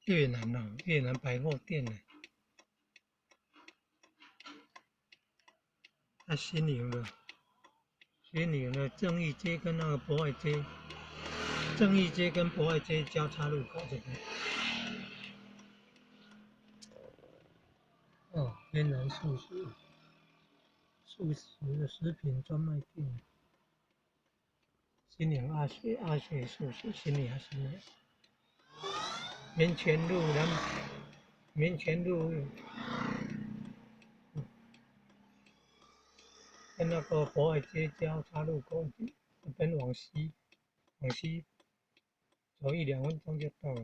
越南哦，越南百貨店呢。在新營的，新營的正義街跟那個博愛街，正義街跟博愛街交叉路口這邊。哦，天然素食，素食的食品專賣店。新營阿雪素食，新營新營。民權路南，民權路跟那個博愛街交叉路口這邊往西，往西走一兩分鐘就到了。